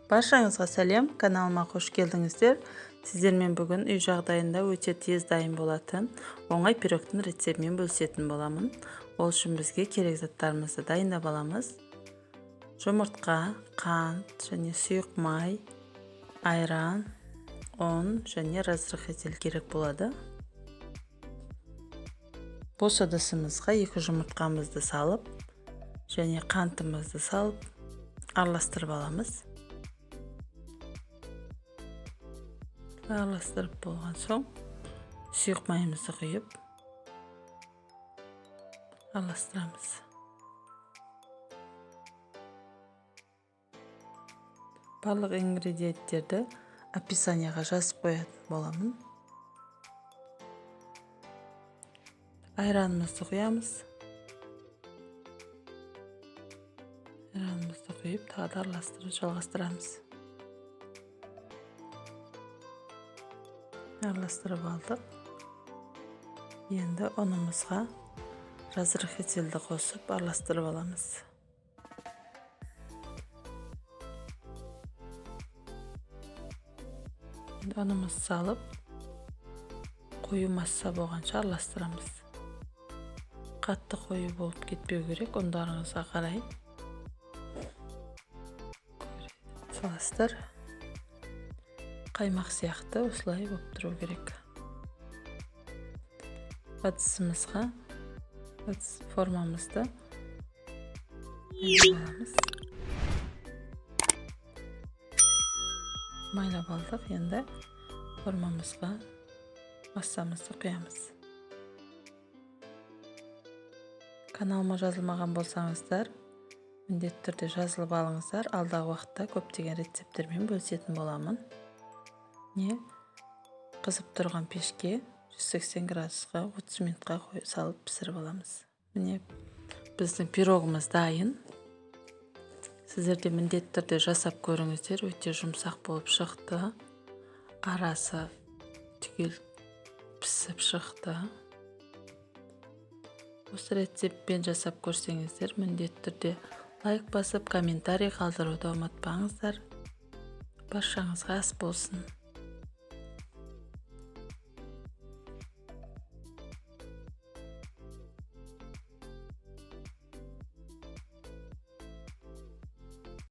Баршаңызға сәлем, каналыма қош келдіңіздер. Сіздермен бүгін үй жағдайында өте тез дайын болатын оңай пирогтың рецептімен бөлісетін боламын. Ол үшін бізге керек заттарымызды дайындап аламыз. Жұмыртқа, қант және сұйық май, айран, ұн және разрыхлитель керек болады. Бос ыдысымызға 2 жұмыртқамызды салып және қантымызды салып араластырып аламыз. Араластырып болған соң сұйық майымызды құйып араластырамыз. Барлық ингредиенттерді описанияға жазып қоятын боламын. Айранымызды құямыз. Айранымызды құйып тағы да араластырып жалғастырамыз. Араластырып алдық. Енді ұнымызға разрыхлительді қосып араластырып аламыз. Енді ұнымызды салып, қою масса болғанша араластырамыз. Қатты қою болып кетпеу керек, ұндарыңызға қарай саласыздар. Қаймақ сияқты осылай болып тұру керек. Ыдысымызға ыдыс формамызды майлап аламыз. Майлап алдық, енді формамызға массамызды құямыз. Каналыма жазылмаған болсаңыздар, міндетті түрде жазылып алыңыздар. Алдағы уақытта көптеген рецепттермен бөлісетін боламын. Не қызып тұрған пешке 180 градусқа 30 минутқа салып пісіріп аламыз. Міне біздің пирогымыз дайын. Сіздер де міндетті түрде жасап көріңіздер, өте жұмсақ болып шықты. Арасы түгел пісіп шықты. Осы рецептпен жасап көрсеңіздер, міндетті түрде лайк басып, комментарий қалдыруды ұмытпаңыздар. Баршаңызға ас болсын.